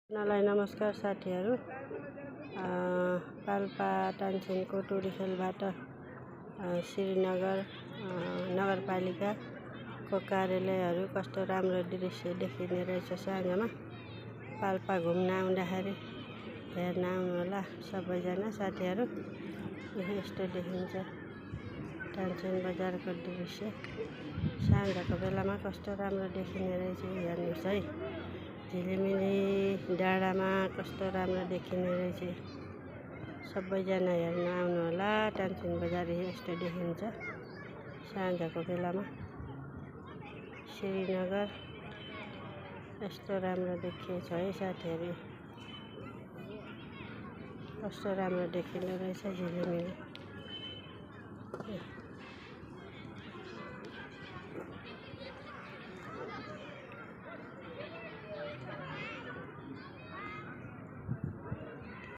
नमस्कार साथीहरू। पाल्पा टाङछेनको टुरिखेलबाट श्रीनगर नगरपालिकाको कार्यालयहरू कस्तो राम्रो दृश्य देखिने रहेछ। साँझमा पाल्पा घुम्न आउँदाखेरि हेर्न आउनुहोला सबैजना साथीहरू। यस्तो देखिन्छ टाङछेन बजारको दृश्य साँझको बेलामा कस्तो राम्रो देखिने रहेछ। हेर्नुहोस् है, झिलिमिली डाँडामा कस्तो राम्रो देखिने रहेछ। सबैजना हेर्न आउनुहोला। टाङछेन बजार यस्तो देखिन्छ साँझको बेलामा। श्रीनगर यस्तो राम्रो देखिएछ है साथीहरू। कस्तो राम्रो देखिने रहेछ झिलिमिली।